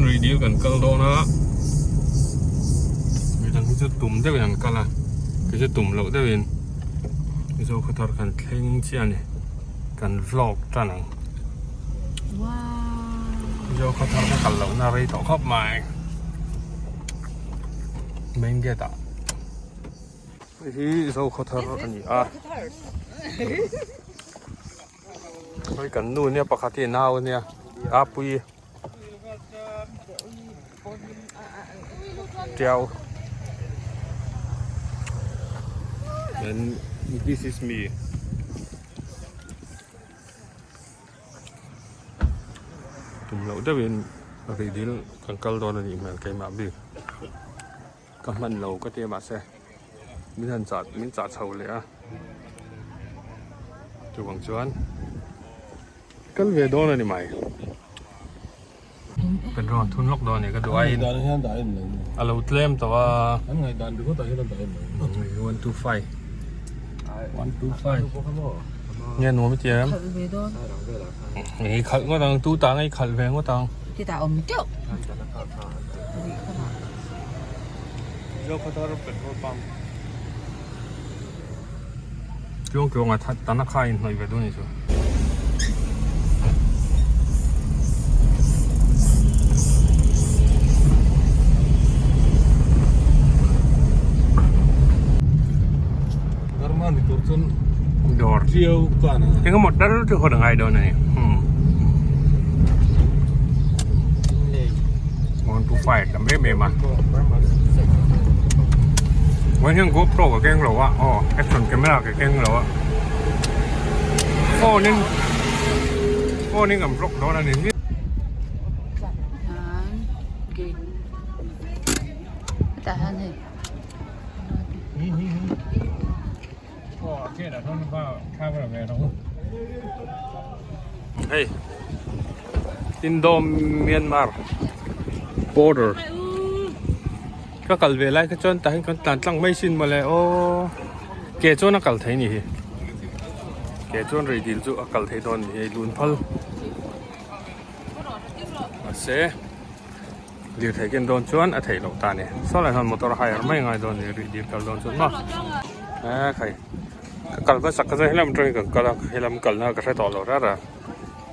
deuhin rih dil kan kal dawn a midang hi chu tum deuhin an kal a kei chu tum loh deuhin Zokhawthar kan thleng chiah a ni kan vlog tan ang Zokhawthar ka kal lohna rei tawh khawp mai main gate ah hei hi Zokhawthar a ni a. Hei kan nu nia pakhat hi nau ania a pui tiau then this is me tum loh deuhin rih dil kan kal dawn a nih hmel keimah bik. Ka hman lo ka ti a mahse min han chah min chah chho leh a chuvang chuan kal ve dawn a ni mai petrol thun lawk dawn a ni ka duh aiin a lo tlem tawh a 125 125 nge nuam i ti em nge khalh ngawt ang tu ta nge khalh ve ngawt ang titah awm teuh. Zokhawthar petrol pump tluang tluang a that tan a kha in hnawih ve dawn a ni chu. Burma ni tur chuan dawr Tiau kan a. Engemaw tal chu hawn a ngai dawn a ni. 125 tam em em a Vawiin hian GoPro ka keng lo a aw action camera ka keng lo a phone in phone in kan vlog dawn a ni Hei Indo Myanmar border ka kal ve lai kha chuan tah hian kan tlan tlang mai sin mawle aw ke chuan a kal thei ni hi ke chuan rei dil chu a kal thei dawn ni hei lun phal mahse. Lirthei ken dawn chuan a theih loh ta a ni. Saw lai hian motor hire mai ngai dawn a ni rih dil kal dawn chuan maw e khai ka kal hmasak kha chuan helam atangin kan kal a helam kalna ka hre tawh lo rara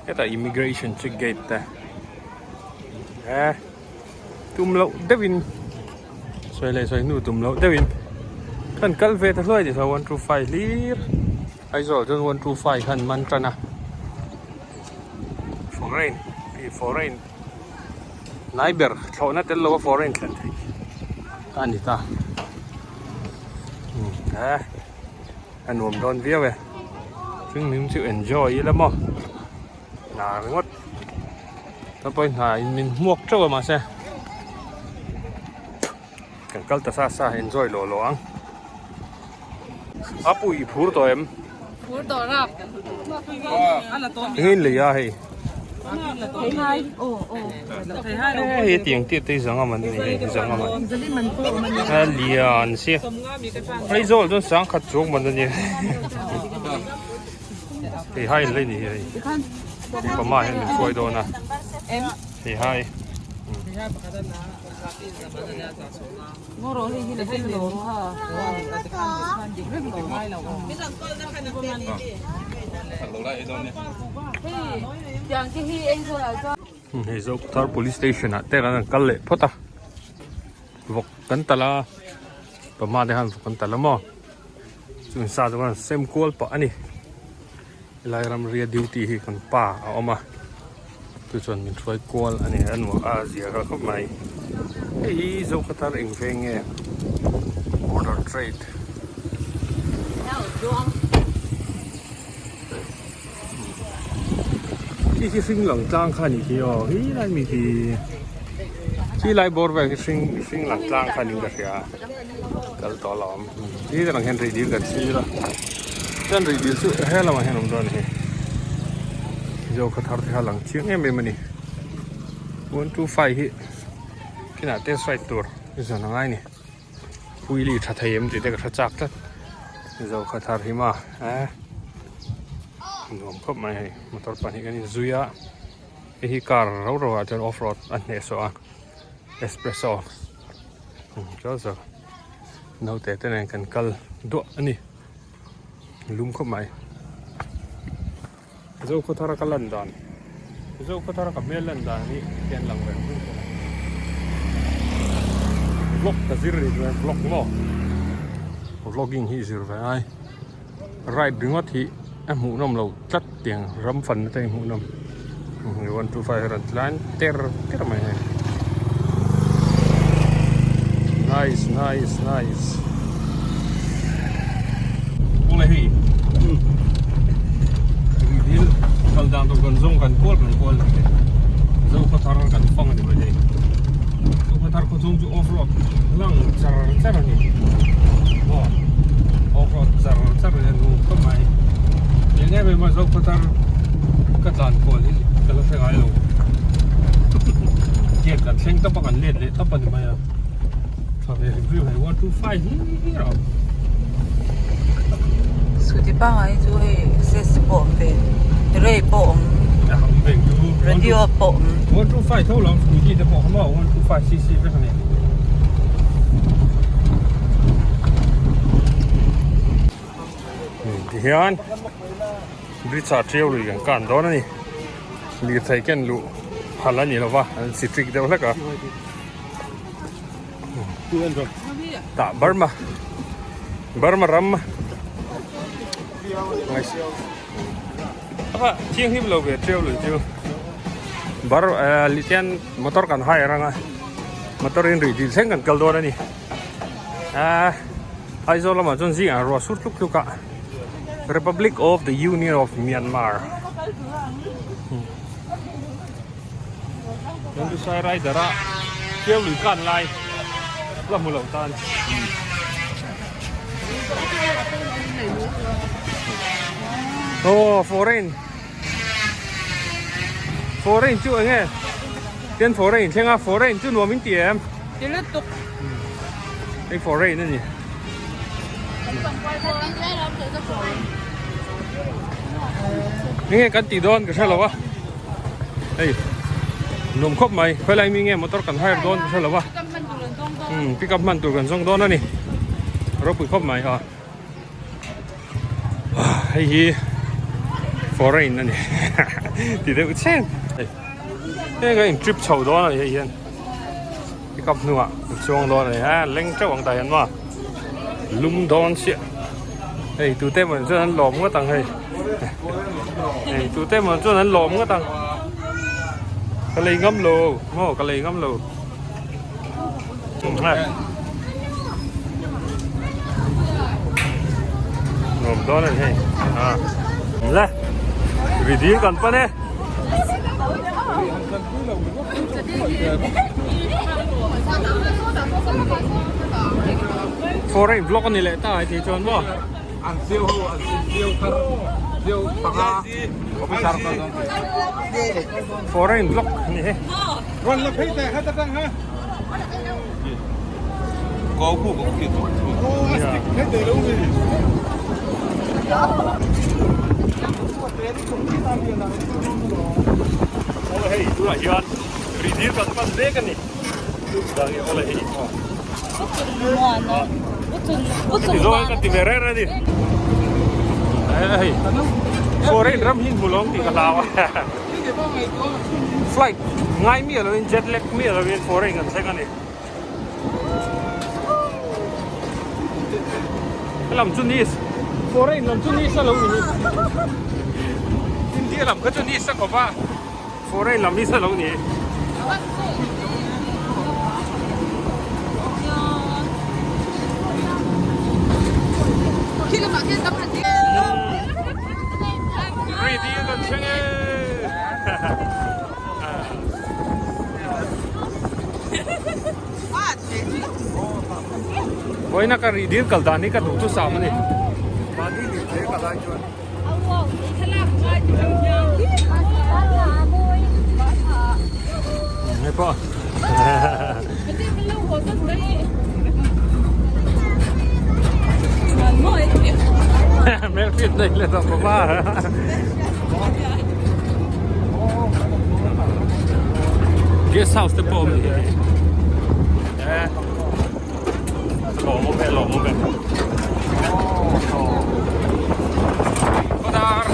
hetah immigration check gate te e tum loh deuhin sawi leh sawi hnu tum loh deuhin kan kal ve ta hluai tih 125 hlir Aizawl chuan 125 khan man tan a foreign foreign. Hnai ber thlawhna tel lo a foreign thlen theih a ni ta. He a nuam dawn viau e. Chung hming chu enjoy ila maw. Hna ringawt. Ta pawh hna in min hmuak teuh a mahse. Kan kal ta sa sa enjoy lawh lawh ang. A pui i phur tawh em? Phur tawh rap. Eng in lei a hei? Hei tiang tir te hi zanga man a ni hei zanga man. A lian sia. Hei zawl chuan sangkhat chuang man a ni. Hei hai in lei ni hi hei. Pama hian min hruai dawn a. Hei hai. Hei Zokhawthar Police Station ah te kan kal leh phawt a vawk kan talh a pahma te khan vawk kan talh a maw chung sa chu kan sem kual pah a ni helai ramria duty hi kan pa a awm a chu chuan min hruai kual a ni a nuam a zia kha khawp mai hei hi Zokhawthar eng veng nge border trade khi khi hring lang tlang kha ni khi aw hi lai mi khi khi lai bawr vel khi hring hring lang tlang kha niin ka hria kal tawh lo awm khi te lang hian rih dil kan thlir a chuan rih dil chu he lamah hian awm dawn a ni Zokhawthar te kha lang chiang em em a ni 125 hi kinah test ride tur zawn a ngai a ni. Puili tha thei em tih te ka hre chak tlat Zokhawthar hi maw eh nuam khawp mai hei motor pahnih kan inzui a. Hei hi car rau rau ah chuan off road a hnehsawh a espresso chuan zawk naute te nen kan kal duah a ni lum khawp mai Zokhawthar a ka lan dan Zokhawthar a ka hmel lan dan hi hian lang reng reng bawk a vlog ka zir rih ve vlog maw vlogging hi zir ve ngai ride ringawt hi a hmuhnawm lo tlat tiang ram fan te hi hmuhnawm 125 hi rawn tlan ter ter mai hei nice nice nice awle hei dil kal dan tur kan zawng kan kual kan kual ni zo khaw thar kan fang ani mai hei zo khaw thar khaw chhung chu off road lang char char ani maw off road char char ani a nuam khawp mai eng em em a zo khaw thar ka tlan kual hi ka la hre ngai lo gate kan thleng tawp a kan let leh tawp a ni mai a tha ve hrim hrim hei 125 hi a awm. Scooty pangngai hi chu hei access pawh awm ve ray pawh awm radio pawh awm. 125 tho lo scooty te pawh kha maw 125 cc vek a ni. Tihian bridge ah tiau lui kan kan dawn a ni lirthei ken luh phal a ni lo va an si trick deuh hlek a tah Burma Burma ram a thianghlim lo ve tiau lui chu bar tian motor kan hire anga motor in rih dil thleng kan kal dawn a ni. Ahh Aizawl lamah chuan zingah ruah sur tluk tluk a Republic of the Union of Myanmar chuan chu sai rider a Tiau lui kan lai la hmu loh tan aw foreign foreign chu enge Tian foreign thleng a foreign chu nuam in ti em? Ti lutuk. Hei foreign a ni. Enge kan tih dawn ka hre lo a. Hei nuam khawp mai khawi lai mi nge motor kan hire dawn ka hre lo a. Pick up hman tur kan zawng dawn a ni. Ropui khawp mai a. Hei hi foreign a ni ti deuh chen hei ka in trip chho dawn a ni hei hian pick up hnungah an chuang dawn a ni a leng teuh ang tah hian maw lum dawn chiah hei tute emaw chuan an lawm ngawt ang hei hei tute emaw chuan an lawm ngawt ang ka lei ngam lo maw ka lei ngam lo. Nuam dawn a ni hei a le ri dil kan pan e. Foreign vlog a ni leh ta ai tih chuan maw. An siu ho an siu thar siu panga officer kal dawn. Foreign vlog a ni hei. Rawn la phei teh kha ta tang ha. Awle hei tunah hian rihdir kan pan mek a ni awle hei tizawn ka ti ve reng reng a ni hei foreign ram hi hmu lawng tih ka hlau a flight ngai miah lovin jet lag miah lovin foreign kan thleng a ni. He lam chu ni foreign lam chu ni sa lo ni hi India lam kha chu ni sa khawp a foreign lam ni sa lo ni. Ready kan thleng e. Vawiina ka rih dil kal dan hi ka duh chu sam a ni. Hei pawh. Hmelhriat nei leh tawh bawk a. Guest house te pawh a awm ni hei. Eh. Lawm awm e, lawm awm e. Khawdar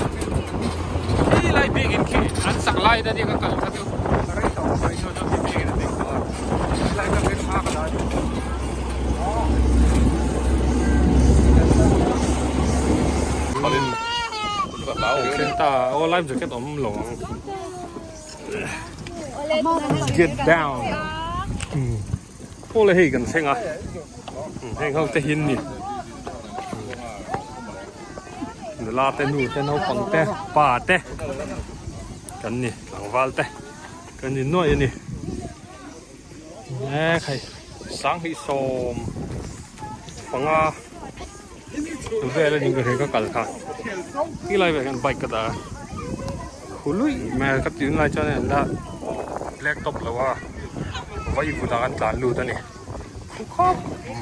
khi lai biakin khi an sak lai te nia ka kal kha chu. Ta aw life jacket awm lo ang get down pawh le hei kan thleng a heng ho te hin ni nula te nu te naupang te pa te kan ni tlangval te kan ni nuaih a ni e khai 20 panga vel a ni ka hria ka kal kha ti lai velah hian bike ka dah a khului mai a ka tih hun lai chuan an la black top lo a vai vun ah an tlan lut a ni khu khawp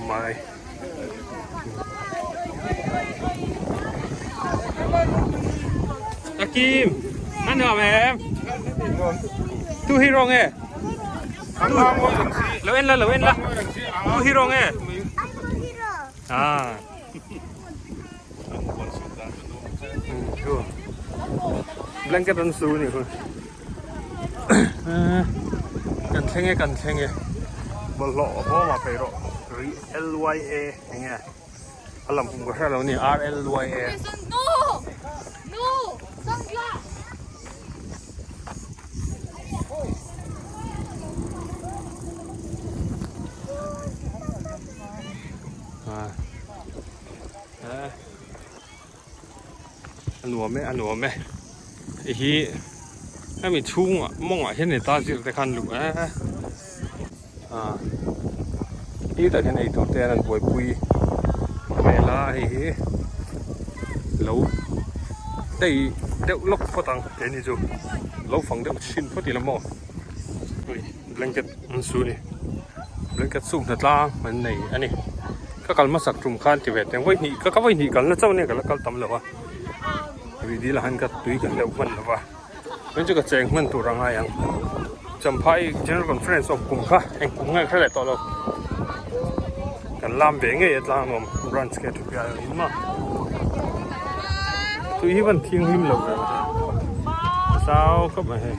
mai. A Kim a nuam em tu hero nge lo en la lo en la tu hero nge à blanket an su ni khu kan thleng e kan thleng e bawlhhlawh a bawm ah phei rawh ri L Y A enge a lam kum ka hre lo ni R L Y A a nuam e a nuam e hei hi hemi chhungah mawngah hian ni ta zir te khan luh e ah hetah hian eitur te an buaipui hmel a hei hi lo tei deuh lawk phawt ang keini chu lo fang deuh chhin phawt ila maw blanket an su a ni blanket suk hna tlang an nei a ni ka kal hmasak tum khan ti ve teng vawi hnih ka vawi hnih kalna chauh ania ka la kal tam lo a rih dil ah hian ka tui ka hleuh hman lo va chuan chu ka cheng hman tur a ngai ang Champhai General Conference awm kum kha eng kum nge ka hre leh tawh lo kan lam ve ngei a tlang awm branch ke thu piah in maw tui hi van thianghlim lo ve zau khawp mai hei.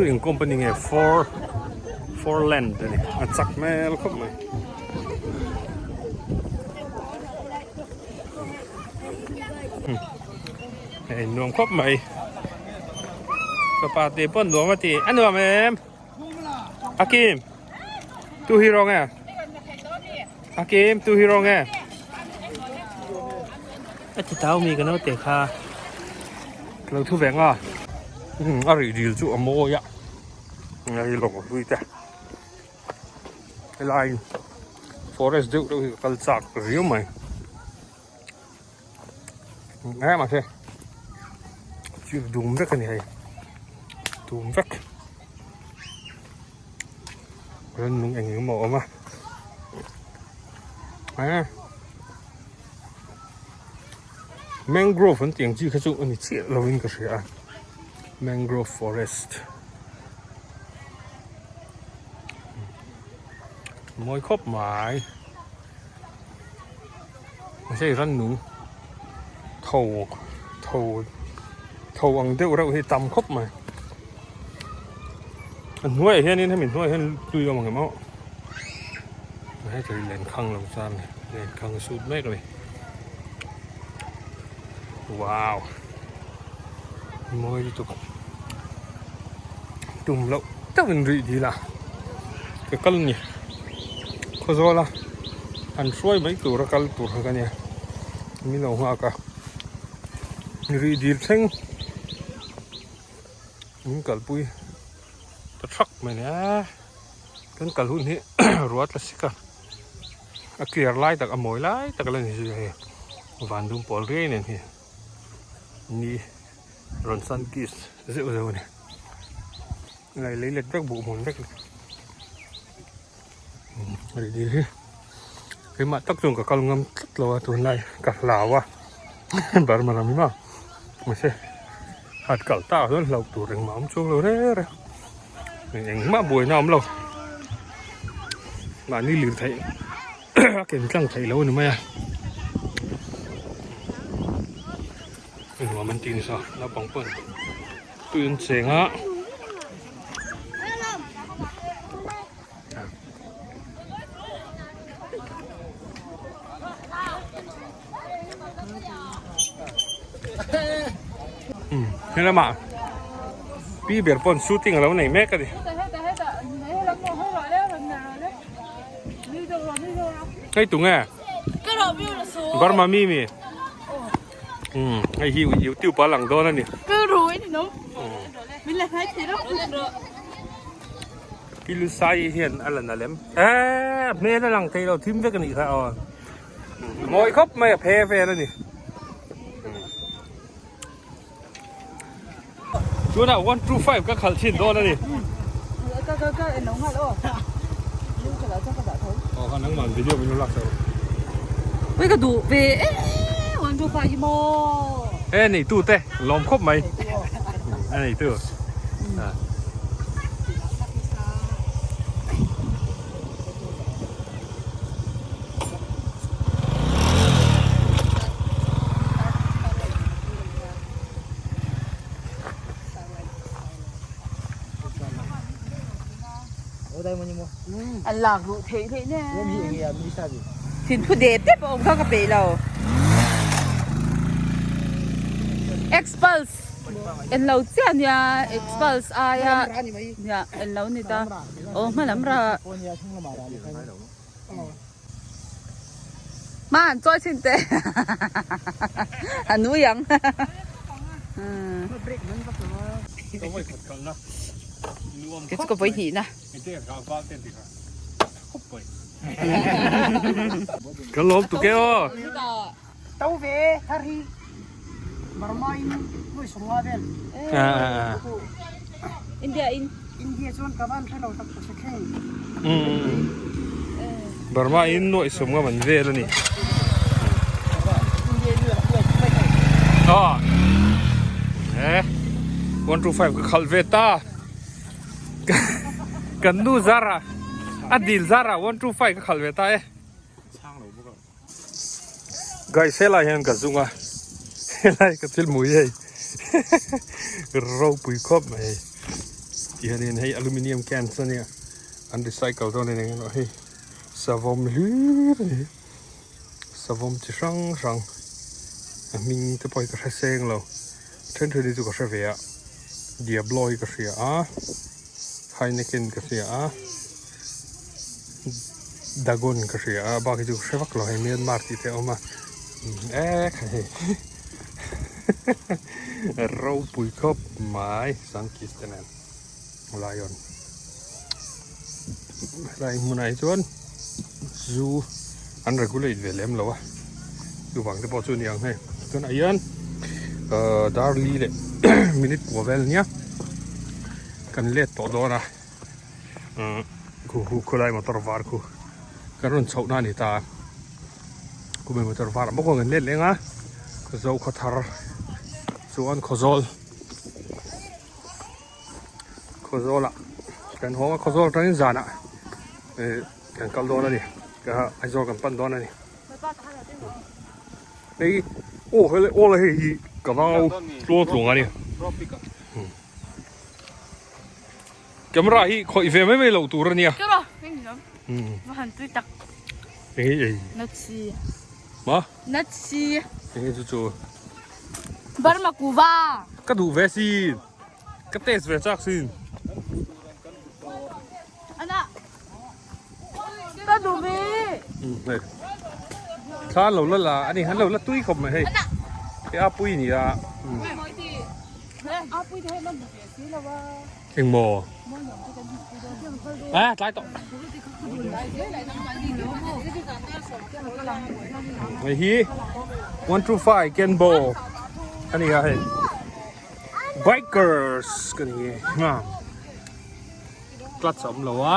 Eng company nge for for land a ni a chak hmel khawp mai. Hei nuam khawp mai fapa te pawh nuam a ti a nuam em a kim tu hero nge a kim tu hero nge a ti tau mi ka naute kha lo thu ve nga a rih dil chu a mawi a ngai lawng hlui te helai forest deuh deuh hi ka kal chak riau mai. Em a hre chil dum vek a ni hei dum vek rannung eng eng emaw a awm a eh mangrove an tih ang chi kha chu a ni chiah lo in ka hria a mangrove forest mawi khawp mai. Mahse i rannung tho tho tho ang deuh reuh hi tam khawp mai a hnuaiah hianin hemi hnuaiah hian tui a awm ang em aw heta hi lenkhang lo chuan lenkhang a sut mek a ni wow mawi lutuk tum loh deuhin rih dil a ka kal a ni. Khawzawl a an hruai mai tur a kal tur kha nia min lo nghak a rih dil thleng min kalpui ta thak mai nia kan kal hun hi ruah tla sik a a clear lai tak a mawi lai tak la ni zui a hei van dum pawl riai nen hi ni rawn sun kiss zeuh zeuh a ni. Lei lei let vek buh hmun vek. Rih dil hi keimah tak chuan ka kal ngam tlat lo a tunlai ka hlau a Burma ram hi maw mahse hat kal tak ah chuan hlauh tur engmah a awm chuang lo reng reng engmah buaina a awm lo mahni lirtheih a ken tlang theih lo a ni mai a nuam an ti nasa naupang pawn tui an cheng a. He lamah pi ber pawn shooting a lo nei mek a ni. Hei tunge? Burma mi mi. Hei hi youtube a lang dawn a ni. Pilusai hian a la na lem. Eee a hmel a lang thei lo thim vek a nih kha aw. Mawi khawp mai a phe vel a ni. Tunah 125 ka khalh thin dawn a ni. Ka ka ka en lo nghal aw. Aw kha nangmah video min lo lak sak rawh. Ui ka duh ve e 125 hi maw. E neitu te lawm khawp mai. A neitu. An lak luh theih theih nen. Thinthu dep dep a awm kha ka peih lo. Expulse en lo chiah nia expulse aia nia en lo ni ta aw hma lam rah. Hma an chawi chhin teh a nui ang. Kei chu ka vawi hnih na. Ka lawm tuk e aw. To ve thar hi Burma in nuai sawmnga vel. India in. India chuan ka van hre lo tak tak se thleng. Burma in nuai sawmnga man vel a ni. Aw. Eh. 125 ka khalh ve ta. Kan nu zara a dil zara 125 ka khalh ve ta e. Guys helai hian ka zung a helai ka thil hmu hi hei ropui khawp mai hei tihianin hei aluminium cans ania an recycle dawn a ni eng emaw hei savawm hlir a ni savawm chi hrang hrang a hming te pawh hi ka hre seng lo then then hi chu ka hre ve a diablo hi ka hria a heineken ka hria a. Dagon ka hria a bak hi chu ka hre vak lo hei Myanmar tih te a awm a e kha hei ropui khawp mai Sunkist te nen lion helai hmunah hi chuan zu an regulate ve lem lo a chuvang te pawh chu a ni ang hei tunah hian ahh darli leh minute kua vel ania kan let tawh dawn a. Khu khu khulai motor var khu kan rawn chhoh na a ni ta a khumi motor var ah bawk a kan let leng a zo khaw thar chuan khawzawl khawzawl ah kan hawng a khawzawl atangin zanah eh kan kal dawn a ni Aizawl kan pan dawn a ni hei aw helai aw hei hi ka nau tluang tluang a ni. Camera hi khawih ve mai mai loh tur a nia. Kero, heng ni lawm. Va han tui tak. Eng hi ei. Natsi. Ma? Natsi. Eng hi chu chu. Burma kuva. Ka duh ve sin. Ka taste ve chak sin. Ana. Ka duh ve. Hei. Thla lo la la ani han lo la tui khawp mai hei. Hei a pui ni a. Engmaw? A tlai tawh. Hei hi 125 Kenbo ani a hei. Bikers ka ni a. Clutch a awm lo a.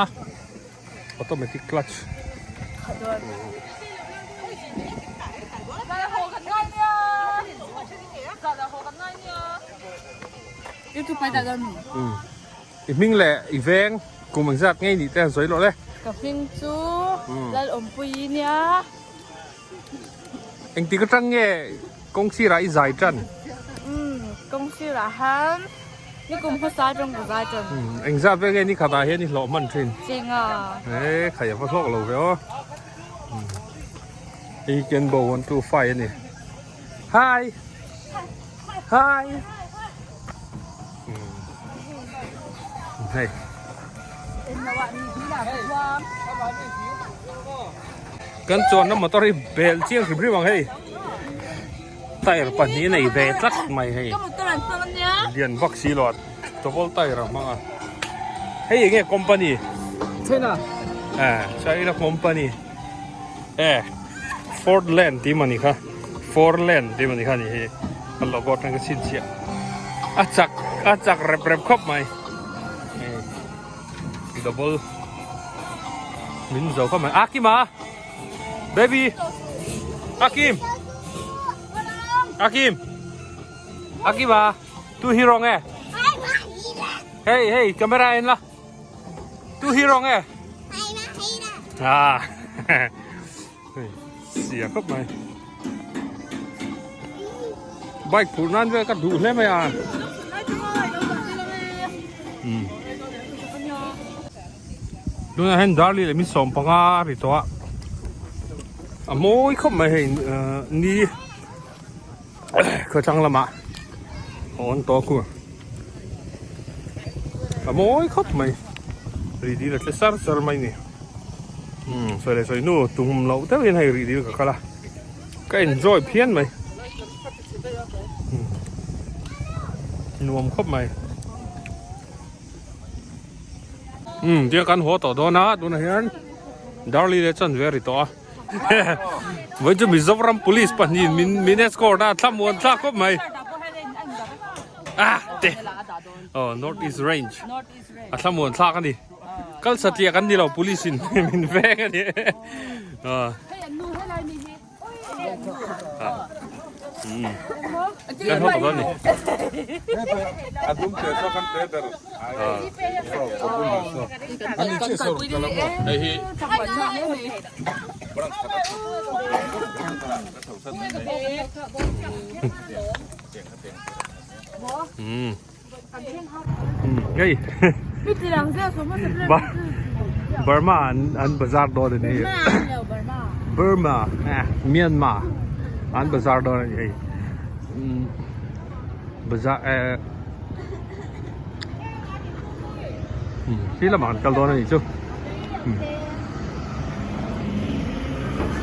Automatic clutch. I hming leh i veng kum engzat ngei nih te an sawi lawh le. Ka hming chu Lalawmpuii nia. Engtik atang nge kawng sirah i zai tan? Umm kawng sirah han ni kum hmasa atang ka zai tan. Engzat vel nge ni khatah hian i hlawh hman thin? Chenga. E khai a va hlawk lo ve aw. Hei Kenbo 125 a ni. Hi! Hi! Hei. Kan chuanna motor hi bel chiang hrim hrim ang hei. Tyre pahnih nei ve tlat mai hei. Lian vak si lo a double tyre a hmang a. Hei enge company? China. Eh, China company. Eh, Ford Land tih mah ni kha. Ford Land tih mah ni kha ni hi. A logo atang ka chhinchhiah. A chak a chak rep rep khawp mai. Double min zo khawp mai. Akima! Baby! Akim! Akim! Akima! Tu hero nge? Hey hey camera en la. Tu hero nge? Ah. Sia khawp mai. Bike phurh nan vel ka duh hle mai a. Um. Tunah hian Darli leh min 15 a ri tawh a. A mawi khawp mai hei ni khawthlang lamah a awn tawh a khu. A mawi khawp mai. Ri dil a tle sar sar mai ni. Umm sawi leh sawi hnu tum loh deuhin hei ri dil ka kal a. Ka enjoy phian mai. Nuam khawp mai. Umm tia kan haw tawh dawn a tunah hian Darli leh chan ve a ri tawh a. Vawiin chu Mizoram police pahnih min min escort a thlamuan thlak khawp mai. Ah te oh North East Range a thlamuan thlak a ni. Kal satliah kan ni lo police in min veng a ni. Ah. Kan haw tawh dawn ni. A dum te chu kan te ber. Hei hi. Hei. Burma an bazar dawn a ni. Burma Myanmar an bazar dawn a ni hei. Bazar eh khi lamah an kal dawn a nih chu.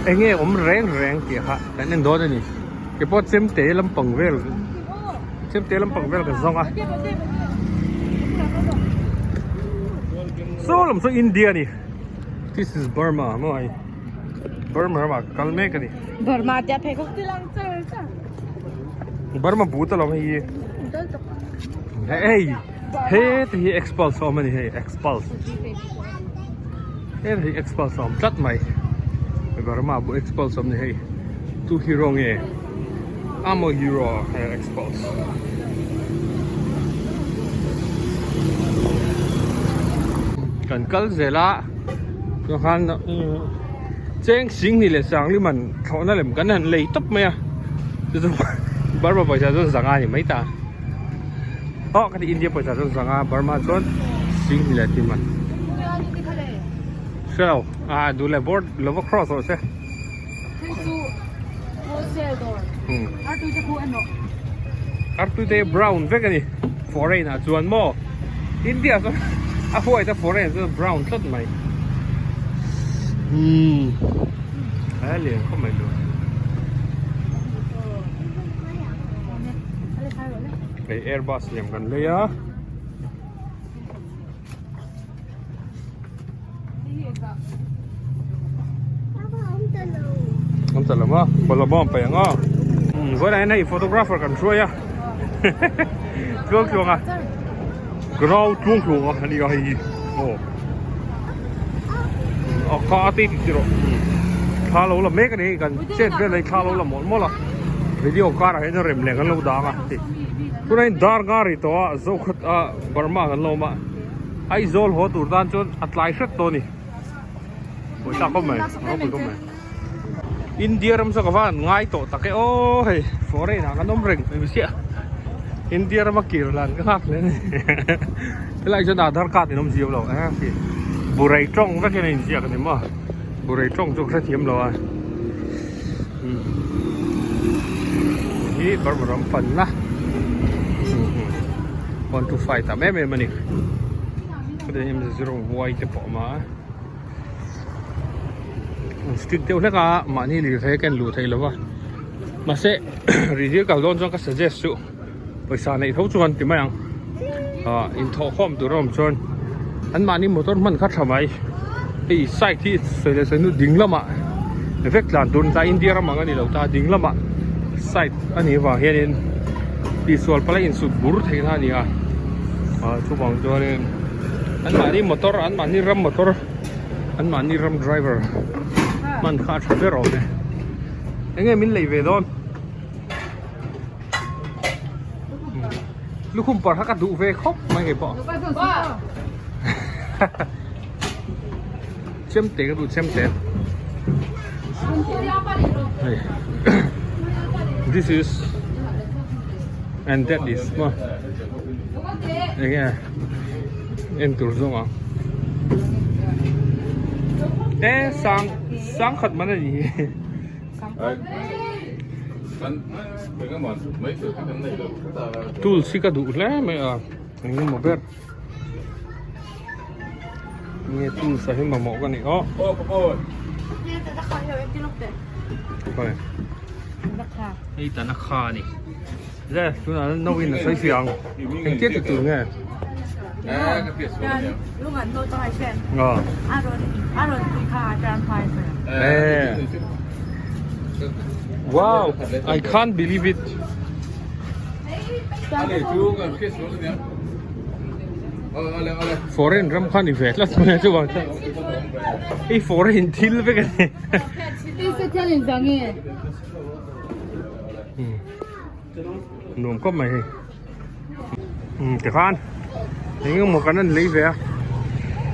Enge awm reng reng tih kha kan en dawn a ni. Keipawh chemte lampang vel chemte lampang vel ka zawng a. Saw lam saw India a ni. This is Burma maw hei. Burma ramah ka kal mek a ni. Burma tia pheikhawk ti lang char char. Burma but alawm hei hi. Hei he te hi Xpulse a awm a ni hei Xpulse. He te hi Xpulse a awm tlat mai. Burma bu Xpulse a awm a ni hei. Tu hero nge? Amo hero hei Xpulse. Kan kal zel a chuan cheng sing ni leh sangli man thlawhna lem kan han lei tawp mai a chu chu Burma pawisa chuan zanga a ni mai ta aw ka ti India pawisa chuan zanga Burma chuan sing ni leh ti man hrelo ah duh leh board lo va cross rawh se. Artui te brown vek a ni foreign ah chuan maw India chuan a white a foreign ah chuan brown tlat mai umm a lian khawp mai lu hei airbus lem kan lei a. An ta lo maw bawlhhlawh bawng paih ang aw vawilah hian hei photographer kan hruai a tluang tluang a grau tluang tluang a ani a hei hi aw a kha a te tih rawh. Thla lo la mek a ni kan chet vel ah hian thla lo la mawlh mawlh a video kar ah hian rem leh kan lo dang a ti tunah hian dar nga ri tawh a Zokhawt a Burma kan lo awm a Aizawl haw tur tan chuan a tlai hret tawh a ni pawisa khawp mai ropui khawp mai India ram chu ka va han ngai tawh tak e aw hei foreign ah kan awm reng mai chiah India rama kir lan ka nghak hle a ni helai chuan aadhar card in awm zio lo e khi burai tawng vek hian a inziak a ni maw. Burai tawng chu ka hrethiam lo a hi Burma ram panna 1 2 5 tam em em a ni chutin m zero y te pawh a awm a an strict deuh hlek a mahni lirthei a ken luh theih lova mahse rihzir kal dawn chuan ka suggest chu pawisa neih tho chuan ti mai ang ah inthawhkhawm tur a awm chuan an mahni motor hman kha tha mai hei side hi sawi leh sawi hnu ding lamah vek tlan tur ta India ram ang a ni lo ta ding lamah side a nih avang hianin tihsual pala insut bur theihna a ni a ah chuvang chuanin an mahni motor an mahni ram motor an mahni ram driver hman kha a tha ber awm e enge min lei ve dawn. Lukhum par kha ka duh ve khawp mai kei pawh. Chemte ka duh chemte. Hei. This is and that is ma. Enge en tur zawng ang. E sang sang khat man a ni hi. Tools hi ka duh hle mai a eng emaw ber nge tools ah hi mamawh ka ni aw hei tan a kha a ni le tunah no in a sawi fiah ang engtia ti tur nge. Wow, I can't believe it. Foreign ram kha ni ve tlat mai a chuvang chuan hei foreign thil vek a ni. Nuam khawp mai hei. Tikhan eng emaw kan rawn lei ve a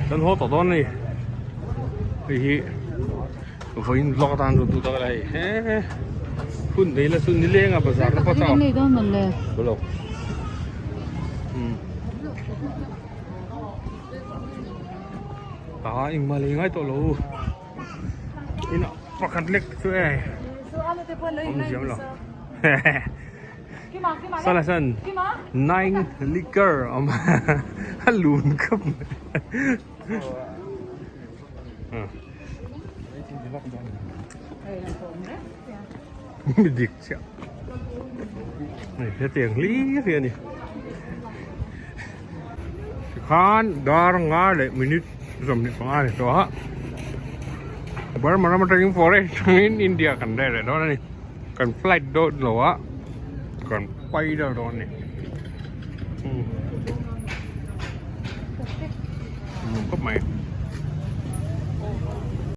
kan haw tawh dawn a ni hei hi vawiin vlog atan rawn duh tak a hei he hun nei la chu nileng a bazar na pawh chau lo ah engmah lei ngai tawh lo inah pakhat lek chu e awm ziam lo. Salasan nine liquor awm a lun khawp mai mi dik chiah hei hetiang hlir hi a ni tikhan dar nga leh minute 25 a ni tawh a Burma ram atangin forest atangin India kan rel leh dawn a ni. Kan flight dawn lo a kan pai deuh dawn a ni nuam khawp mai.